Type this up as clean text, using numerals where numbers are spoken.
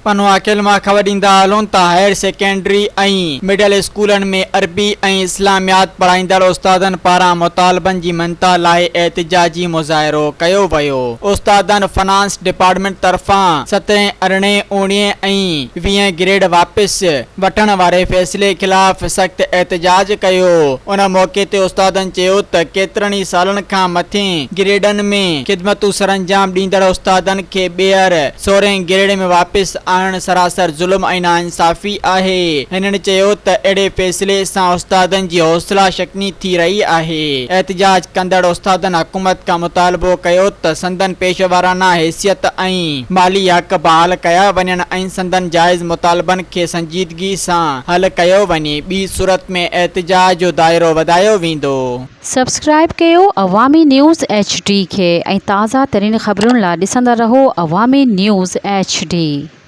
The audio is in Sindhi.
پنوعاقل مان خبر ڏيندا هلون ته هائير سيڪنڊري ۽ مڊل اسڪولن ۾ عربي ۽ اسلاميات پڙهائيندڙ استادن پاران مطالبن جي مڃتا لاء احتجاجي مظاهرو ڪيو ويو. استادن فنانس ڊپارٽمينٽ طرفان سترهين، ارڙهين، اوڻيهين ۽ ويهين گريڊ واپس وٺڻ واري فيصلي خلاف سخت احتجاج ڪيو. ان موقعي تي استادن چيو ته ڪيترن ئي سالن کان مٿين گريڊن ۾ خدمتون سرانجام ڏيندڙ استادن کي ٻيهر سورهين گريڊ ۾ واپس آڻڻ سراسر ظلم ۽ ناانصافي آهي. هنن چيو ته اهڙي فيصلي سان استادن جي حوصلا شڪني ٿي رهي آهي. احتجاج ڪندڙ استادن حڪومت کان مطالبو ڪيو ته سندن پيشوارانه حيثيت ۽ مالي حق بحال ڪيا وڃن ۽ سندن جائز مطالبن کي سنجيدگي سان حل ڪيو وڃي، ٻي صورت ۾ احتجاج جو دائرو وڌايو ويندو. سبسڪرائيب ڪيو عوامي نيوز ايڇ ڊي کي ۽ تازه ترين خبرن لا ڏسندا رهو عوامي نيوز ايڇ ڊي.